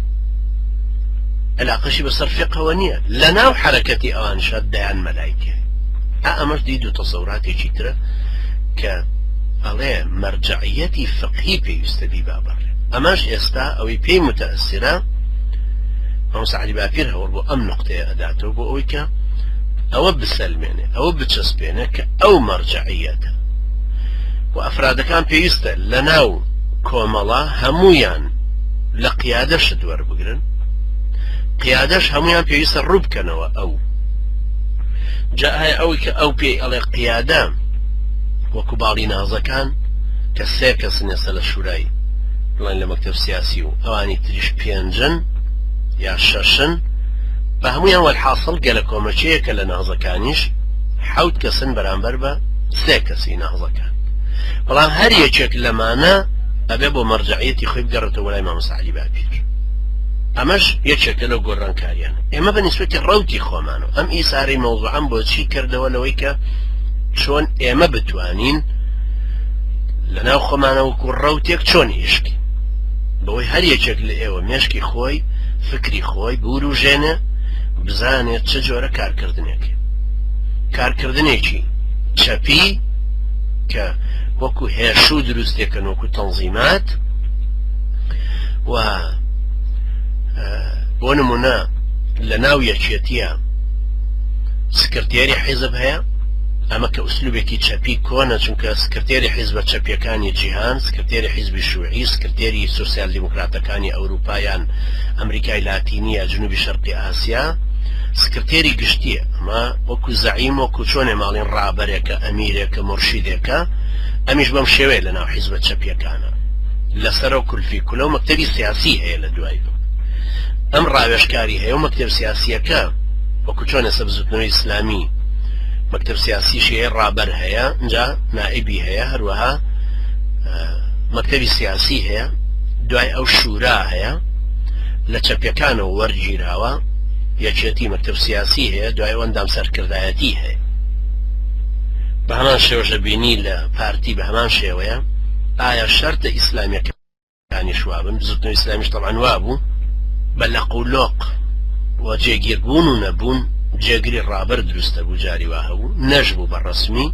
علاقەشی بەسەر فقهەوە نییە، لەناو حەرەکەتی ئەوانیشا دەیان مەلای تیایە. ئا ئەمەش دید و تەسەوراتێکی ترە کە ئەڵێ مەرجەعیەتی فقهی پێویستە بیبا بەڕێ. ئەمەش ئێستا ئەوەی پێی متەئسرە مامۆستا عەلی باپیر هەوڵ بۆ ئەم نوقتەیە ئەداتەوە بۆ ئەوەی کە ئەوە بسەلمێنێ، ئەوە بچەسپێنێ کە ئەو مەرجەعیەتە و ئەفرادەکان پێویستە لەناو کۆمەڵە هەموویان لە قیادە شت وەربگرن، قیادەش هەموویان پێویستە ڕوو بکەنەوە ئەو. جا ئایا ئەوەی کە ئەو پێی ئەڵێ قیادە وەکو باڵی نازەکان کە سێ کەسن ئێستا لە شورای بڵێن لە مەکتەب سیاسی و ئەوانی تریش پێنجن یا شەشن، بە هەموویان وەلحاسڵ گەلە کۆمەچەیەکە لە نازەکانیش حەوت کەسن بەرامبەر بە سێ کەسی نازەکان، بەڵام هەر یەکێک لەمانە ئەبێ بۆ مەرجەعیەتی خۆی بگەڕێتەوە لای مامۆستا عەلی باپیر. ئەمەش یەکێکە لەو گۆڕانکاریانە. ئێمە بە نیسبەتی ڕەوتی خۆمانەوە ئەم ئیسارەی مەوزوعەم بۆچی کردەوە لەوەی کە چۆن ئێمە بتوانین لەناو خۆمانە وەکو ڕەوتێک چۆن ئیشکین بەوەی هەر یەکێک لە ئێوە مێشکی خۆی فکری خۆی بوروژێنێ بزانێت چ جۆرە کارکردنێک کارکردنێکی چەپی کە وەکو هێشوو دروستێکن وەکو تەنزیمات و بۆ نمونە لە ناو یەکێتیە سکرتێری حیزب هەیە ئەمە کە ئوسلوبێکی چەپی کۆنە چونکە سکرتێری حیزبە چەپیەکانی جیهان سکرتێری حیزبی شوعی سکرتێری سوسیال دیموکراتەکانی ئەوروپا یان ئەمریکای لاتینی یا جنوبی شەرقی ئاسیا سکرتێری گشتیە ئەمە وەکو زەعیم وەکو چۆنێ ماڵین ڕابەرێکە ئەمیرێکە مورشیدێکە ئەمیش بەم شێوەیە لە ناو حیزبە چەپیەکانە لەسەرەوە کولفی کولە و مەکتەبی سیاسی هەیە لە دوای ئەم ڕاوێژکاری هەیە و مەکتەب سیاسیەکە وەکو چۆن ئێستا بزوتنەوەی ئیسلامی مەکتەب سیاسیش هەیە ڕابەر هەیە اینجا نائبی هەیە هەروەها مەکتەبی سیاسی هەیە دوای ئەو شورا هەیە لە چەپەکانەوە وەرگیراوە یەکێتی مەکتەب سیاسی هەیە دوای ئەندام سەرکردایەتی هەیە بە هەمان شێوەشە بینی لە پارتی بە هەمان شێوەیە ئایا شەرتە ئیسلامیەکە کانیش وابن، بزوتنەوەی ئیسلامیش تەبعەن وابوو، بە لەق و لۆق و جێگیر بوون و نەبوون جێگری ڕابەر دروست دەبوو، جاری وا هەبوو نەشبوو بە ڕەسمی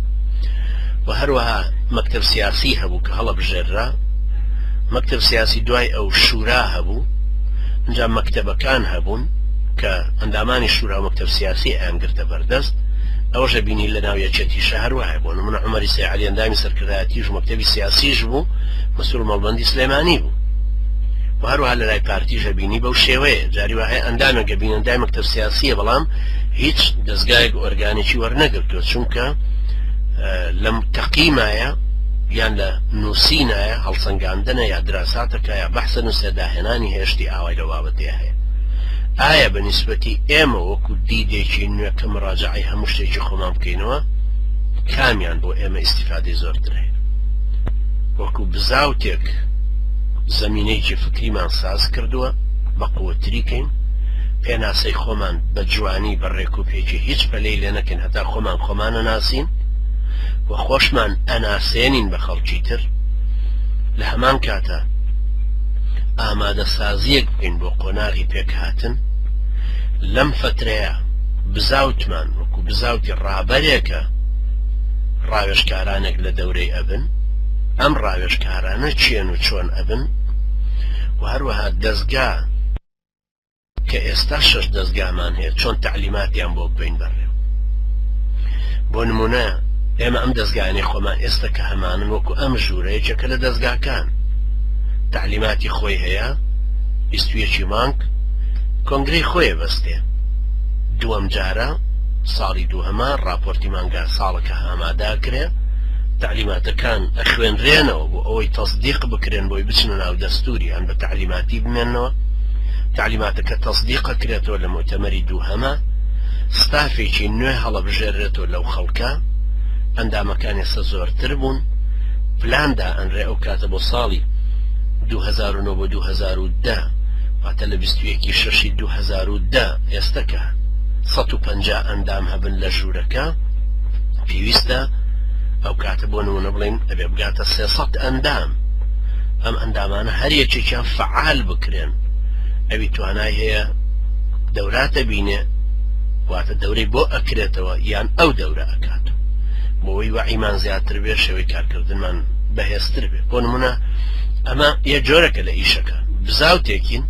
و هەروەها مەکتەب سیاسی هەبوو کە هەڵەبژێررا، مەکتەب سیاسی دوای ئەو شورا هەبوو، ئینجا مەکتەبەکان هەبوون کە ئەندامانی شورا و مەکتەب سیاسی ئەیانگرتە بەردەست، ئەوەش ئەبینی لەناو یەکێتیشا هەر وایە، بۆ نموونە عومەری سەید عەلی ئەندامی سەرکردایەتیش و مەکتەبی سیاسیش بوو، مەسرور مەڵبەندی سلێمانی بوو و هەروەها لە لای پارتیش ئەبینی بەو شێوەیە جاری وا هەیە ئەندامێک ئەبین ئەندامی مەکتەب سیاسیە بەڵام هیچ دەزگایەک ئۆرگانێکی وەرنەگرتووە چونکە لەم تەقیمایە یان لە نووسینایە هەڵسەنگاندنە یا دراساتەکە یا بەحسە نووسە داهێنانی هێشتی ئاوای لە بابەتەیە هەیە ئایا بە نیسبەتی ئێمە وەکو دیدێکی نوێ کە مراجعەی هەموو شتێکی خۆمان بکەینەوە کامیان بۆ ئێمە ئیسیفادەی زۆرتر هەیە وەکو بزاوتێک زەمینەیەکی فکریمان ساز کردووە بە قوتری کەین پێناسەی خۆمان بە جوانی بە ڕێک و پێکی هیچ پەلەی لێ نەکەین هەتا خۆمان خۆمانە ناسین و خۆشمان ئەناسێنین بە خەڵکی تر لە هەمان کاتە ئامادەسازیەک بکەین بۆ قۆناغی پێکهاتن لەم فترەیە بزاوتمان وەکو بزاوتی ڕابەرێکە ڕاوێژکارانێک لە دەورەی ئەبن ئەم ڕاوێژکارانە کێن و چۆن ئەبن و و هەروەها دەزگا کە ئێستا شەش دەزگامان هەیە چۆن تەعلیماتیان بۆ ببەین بەڕێوە. بۆ نمونە ئێمە ئەم دەزگایانەی خۆمان ئێستا کە هەمانن وەکو ئەم ژوورە یەکێکە لە دەزگاکان تەعلیماتی خۆی هەیە 21 مانگ کۆنگرەی خۆیە بەستێ دووەم جارە ساڵی دووهەمە ڕاپۆرتی مانگا ساڵەکە ئاماداکرێ تەعلیماتەکان ئەخوێنرێنەوە بۆ ئەوەی تەسدیق بکرێن بۆی بچنە ناو دەستوری یان بە تەعلیماتی بمێنەوە تەعلیماتەکە تەسدیق ئەکرێتەوە لە موئتەمەری دووهەمە ستافێکی نوێ هەڵەبژێرێتەوە لەو خەڵکە ئەندامەکان ئێستا زۆرتر بوون پلان دائەنرێ ئەو کاتە بۆ ساڵی 2009 بۆ 2010 واتە لە 21 شەشی 2010 ئێستا کە 150 ئەندام هەبن لە ژوورەکە پێویستە ئەو کاتە بۆ نمونە بڵێن ئەبێ بگاتە 300 ئەندام ئەم ئەندامانە هەر یەکێکیان فعال بکرێن ئەوی توانای هەیە دەوراتە بینێ واتە دەورەی بۆ ئەکرێتەوە یان ئەو دەورە ئەکات بۆی وەعیمان زیاتر بێ شێوەی کارکردنمان بەهێزتر بێ بۆ نمونە ئەمە یە جۆرەکە لە ئیشەکە بزاوتێکین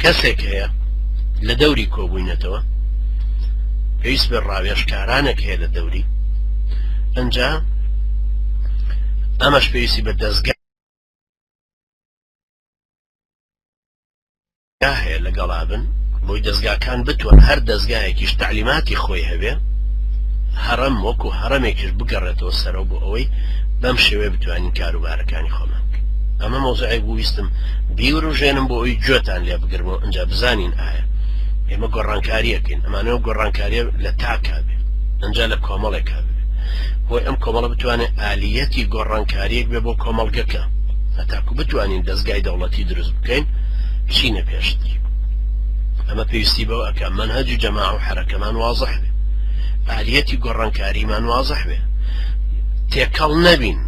کەسێک هەیە لە دەوری کۆبووینەتەوە پێویست بە ڕاوێژکارانێک هەیە لە دەوری ئەجا ئەمەش پێویستی بە دەستگا هەیە لەگەڵا بن بۆی دەستگاکان بتوان هەر دەستگایەکیش تعلیماتی خۆی هەبێ هەڕەم وەکو هەڕەمێکیش بگەڕێتەوە سەرەوە بۆ ئەوەی بەم شێوەیە بتوانین کاروبارەکانی خۆمان بکەین ئەمە مەوزوعێک بوو ویستم بیوروژێنم بۆ ئەوی گوێتان لێ بگرمەوە ئینجا بزانین ئایا ئێمە گۆڕانکاریەکەین ئەمانەوە گۆڕانکاریە لە تاکا بێ ئەنجا لە کۆمەڵێکا بێ بۆی ئەم کۆمەڵە بتوانێت ئالیەتی گۆڕانکاریەک بێ بۆ کۆمەڵگەکە هەتاکو بتوانین دەستگای دەوڵەتی دروست بکەین بچینە پێشتر ئەمە پێویستی بەوە ئەکا مەنهەج و جەماع و حەرەکەمان وازح بێ ئالیەتی گۆڕانکاریمان وازح بێ تێکەڵ نەبین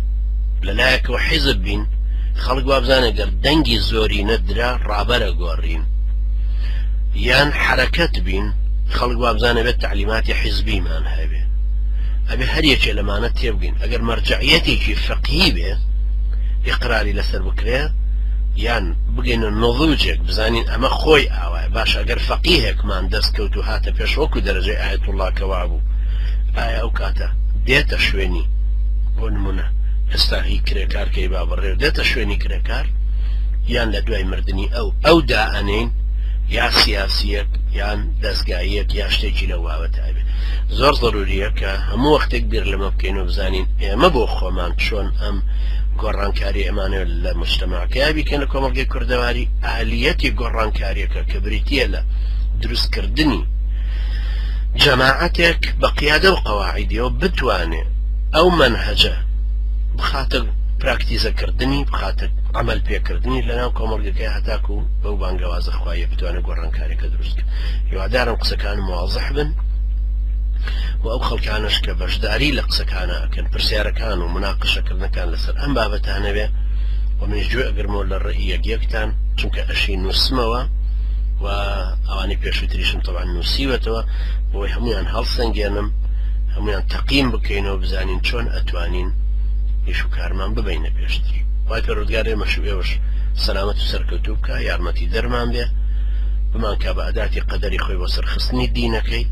لەلایەکەوە حیزب بین خەڵک وابزانێت گەر دەنگی زۆری نەدرا ڕابەرە گۆڕین یان حرەکەت بین خەڵک وابزانێ بێت تعلیماتی حیزبیمان هەبێ ئەبێ هەر یەکێ لەمانە تێبگەین ئەگەر مەرجەعیەتێکی فقهی بێ ئیقراری لەسەر بکرێ یان بگەینە نضوجێک بزانین ئەمە خۆی ئاوایە باش ئەگەر فەقیهێکمان دەست کەوت و هاتە پێش وەکو دەرەجەی ئایەتوڵڵا کە وابوو ئایا ئەو کاتە دێتە شوێنی بۆ نمونە ئێستا هی کرێکار کەی با بڕێ دێتە شوێنی کرێکار یان لە دوای مردنی ئەو ئەو دائەنێین یا سیاسیەک یان دەستگاییەک یا شتێکی لەو بابەتە ئەبێ زۆر ضروریە کە هەموو وەختێک بیر لەمە بکەین و بزانین ئێمە بۆ خۆمان چۆن ئەم گۆڕانکاری ئەمانەوێت لە مجتەماعەکەیا بیکەین لە کۆمەڵگەی کوردەواری ئالیەتی گۆڕانکاریەکە کە بریتیە لە دروستکردنی جەماعەتێک بە قیادە و قەواعیدیەوە بتوانێ ئەو مەنهەجە بخاتە پراکتیزەکردنی بخاتە عمل پێکردنی لەناو کۆمەڵگەکەی هەتاکو بەو بانگەوازە خوایە بتوانێت گۆڕانکاریەکە دروست بکە هیوادارم قسەکانم وازح بن و ئەو خەڵکانەش کە بەشداری لە قسەکانە ئەکەن پرسیارەکان و مناقشەکردنەکان لەسەر ئەم بابەتانە بێ و منیش گوێ ئەگرمەوە لە ڕێی یەک یەکتان چونکە ئەشی نووسمەوە و ئەوانەی پێشووتریشم تەبعەن نووسیوەتەوە بۆی هەمویان هەڵسەنگێنم هەمویان تەقیم بکەینەوە بزانین چۆن ئەتوانین ئیش و کارمان ببینە پێشتر خوای پەروەردگار ئێمەش و ئێوەش سەلامەت و سەرکەوتوو بکا یارمەتی دەرمان بێ بمانکا بە ئەداتی قەدەری خۆی بۆ سەرخستنی دینەکەی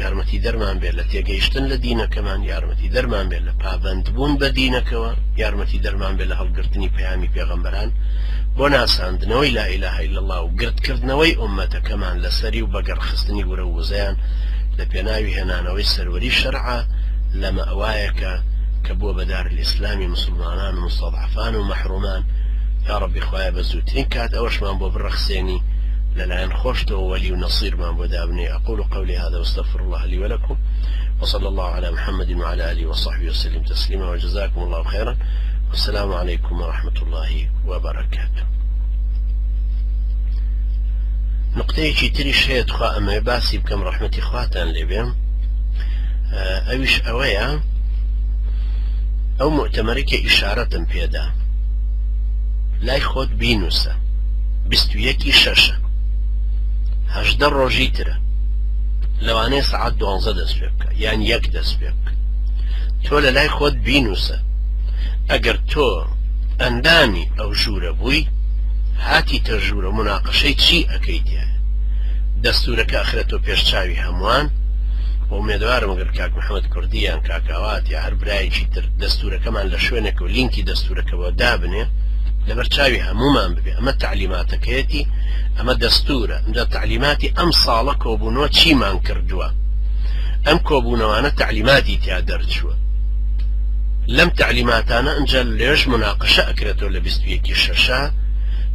یارمەتی دەرمان بێت لە تێگەیشتن لە دینەکەمان یارمەتی دەرمان بێت لە پابەندبوون بە دینەکەوە یارمەتی دەرمان بێت لە هەڵگرتنی پەیامی پێغەمبەران بۆ ناساندنەوەی لا اله الا الله و گردکردنەوەی ئوممەتەکەمان لەسەری و بەگەڕخستنی ورە و وزەیان لە پێناوی هێنانەوەی سەروەری شەرعە لە مەئوایەکە کە بووە بە دار الاسلامی موسڵمانان و مستضعفان و مەحرومان یا ڕەبی خوایە بە زووترین کات ئەوەشمان بۆ بڕەخسێنی لەلایەن خۆشتەوە وەلی و نەسیرمان بۆ دابنێ أقول قولي هذا واستغفر الله لي ولكم وصلى الله على محمد وعلى آله وصحبه وسلم تسليما وجزاكم الله خيرا والسلام عليكم ورحمة الله وبركاته نقطەیەکی تریش هەیە تخوا ئەمەوێ باسی بکەم ڕەحمەتی خواتان لێبێ ئەویش ئەوەیە ئەو مؤتەمەری کە ئیشارەتم پێدا لای خۆت بینوسە 21 شەشە 18 ڕۆژی ترە لەوانەیە سەعات دوانزە دەست پێ بکە یان یەک دەست پێ بکە تۆ لە لای خۆت بینوسە ئەگەر تۆ ئەندامی ئەو ژوورە بووی هاتیتە ژوورە موناقەشەی چی ئەکەی تیایە دەستورەکە ئەخرێتەوە پێش چاوی هەمووان و ئومێدەوارم گەر کاک محمد کوردی یان کاک ئاوات یا هەر برایەکی تر دەستورەکەمان لە شوێنێک و لینکی دەستورەکە بۆ دابنێ لەبەر چاوی هەموومان ببێ ئەمە تەعلیماتەکەیەتی ئەمە دەستورە ئینجا تەعلیماتی ئەم ساڵە کۆبوونەوە چیمان کردووە ئەم کۆبوونەوانە تەعلیماتی تیا دەرچووە لەم تەعلیماتانە ئینجا لێش مناقشە ئەکرێتەوە لە 21 شەشە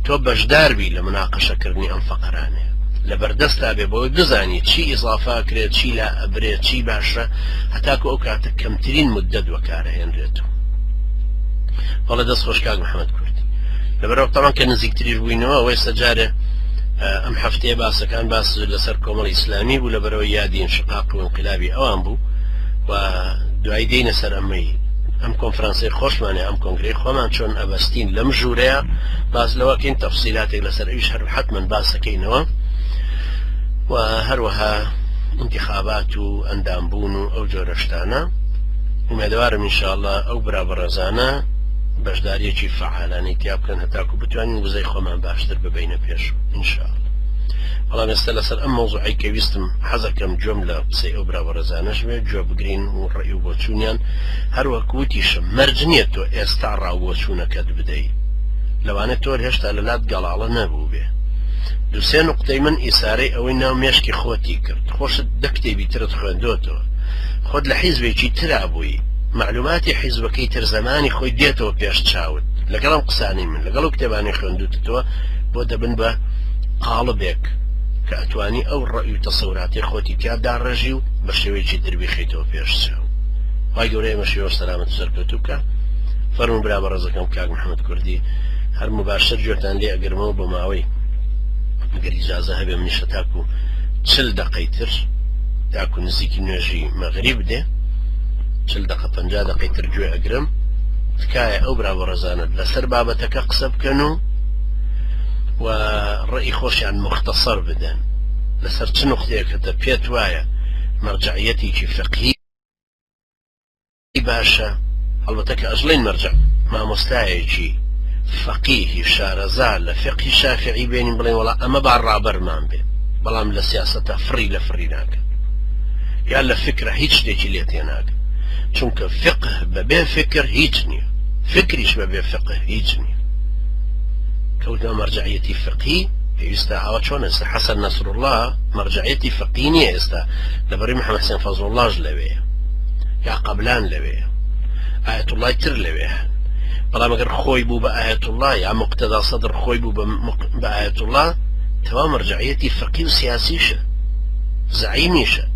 تۆ بەشداربی لە مناقشەکردنی ئەم فەقەرانەیە لەبەردەستا بێ بەوەی بزانی چی ئیزافە ئەکرێت چی لا ئەبرێ چی باشە هەتاکو ئەو کاتە کەمترین مدەت وەکارەهێنرێت. بەڵێ دەست خۆش کاک محەممەد کوردی لەبەرەوە تەمان کە نزیکتریش بووینەوە ئەوەی سەجارێ ئەم هەفتەیە باسەکان باس لەسەر کۆمەڵی ئیسلامی بوو لەبەرەوە یادی انشقاق و انقلابی ئەوان بوو و دوای دێینە سەر ئەمەی ئەم کۆنفرانسەی خۆشمانە ئەم کۆنگرەی خۆمان چۆن ئەبەستین لەم ژوورەیە باس لەوەکەین تەفسیلاتێک لەسەر ئەویش هەر حتمما باسەکەینەوە و هەروەها انتخابات و ئەندامبوون و ئەو جۆرە شتانە ئومێدەوارم ئینشاءاللە ئەو برا بەڕێزانە بەشداریەکی فەعالانەی تیا بکەن هەتاکو بتوانین وزەی خۆمان باشتر ببینە پێش ئینشاءاللە بەڵام ئێستا لەسەر ئەم مەوزوعەی کە ویستم حەزەکەم گوێم لە قسەی ئەو برا بەڕێزانەش بێ گوێ بگرین و ڕەئی و بۆچوونیان هەروەک وتیشم مەرج نییە تۆ ئێستا ڕاو بۆچوونەکەت بدەی لەوانەیە تۆ هێشتا لە لات گەڵاڵە نەبوو بێ دوسێ نوقتەی من ئیسارەی ئەوەی ناو مێشکی خۆتی کرد خۆشت دە کتێبی ترت خوێندۆتەوە خۆت لە حیزبێکی ترا بووی مەعلوماتی حیزبەکەی تر زەمانی خۆی دێتەوە پێش چاوت لەگەڵ ئەم قسانەی من لەگەڵ ئەو کتێبانەی خوێندوتتەوە بۆ دەبن بە قاڵبێک کە ئەتوانی ئەو ڕەئی و تەسەوراتی خۆتی تیا داڕێژی و بە شێوەیەکی تر بیخەیتەوە پێش چاو خوای گەورە ئێمەش ئێوەش سەلامەت و سەرکەوتوو بکا فەرموو برا بەڕێزەکەم کاک محمد کوردی هەر مباشر گوێتان لێ ئەگرمەوە بۆ ماوەی گەر ئیجازە هەبێ منیشە تاکو چل دەقەی تر تاکو نزیکی نوێژی مەغریب دێ چل دەقە پەنجا دەقەی تر گوێ ئەگرم تکایە ئەو برا بەڕێزانە لەسەر بابەتەکە قسە بکەن و و ڕێی خۆشیان مختصر بدەن لەسەر چ نقطەیەکەتە پێت وایە مەرجعیەتێکی فقهی باشە هەڵبەتە کە ئەژڵێن مەرجع مامۆستایەکی فەقیهی شارەزا لە فقهی شافعی بێنین بڵێن وەڵا ئەمە با ڕابەرمان بێ بەڵام لە سیاسەتە فڕی لە فڕی ناکە یا لە فکرە هیچ شتێکی لێ تێناگە چونکە فقه بەبێ فکر هیچ نییە فکریش بەبێ فقه هیچ نییە کەوتنا مەرجعیەتی فقهی پێویستە ئاوا چۆن ئێستا حەسەن نەسروڵڵا مەرجعیەتی فقهی نییە ئێستا لەبەری محەممەد حسێن فەزڵوڵڵاش لەوێیە یا قەبلان لەوێیە ئایەتوڵڵای تر لەوێ هەن بەڵام ئەگەر خۆی بوو بە ئایەتوڵڵا یا مقتەدا سەدر خۆی بوو بە ئایەتوڵڵا تەوا مەرجعیەتی فقهی و سیاسیشە زەعیمیشە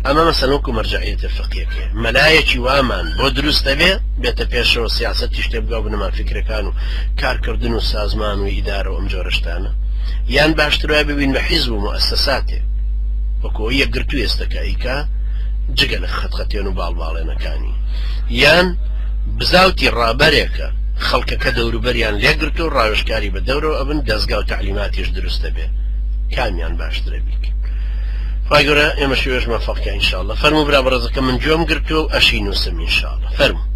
ئەمە مەسەلەن وەکو مەرجعیەتە فقهیەکەیە مەلایەکی وامان بۆ دروست دەبێ بێتە پێشەوە سیاسەتیش تێبگا و بنەما فیکرەکان و کارکردن و سازمان و ئیدارە و ئەم جۆرە شتانە یان باشتر وایە ببین بە حیزب و موئەسەساتێ وەکو ئەوەی یەکگرتوو ئێستا کە ئەیکا جگە لە خەتخەتێن و باڵباڵێنەکانی یان بزاوتی ڕابەرێکە خەڵکەکە دەوروبەریان لێگرتو و ڕاوێژکاری بە دەورەوە ئەبن دەزگا و تەعلیماتیش دروست دەبێ کامیان باشترە بیکەین خوای گەورە ئێمەش ئێوەش مەفەق کە ان شاء اللە فەرموو برا بەڕێزەکەم من گوێم گرتووە و ئەشی نووسم ان شاء اللە فەرموو.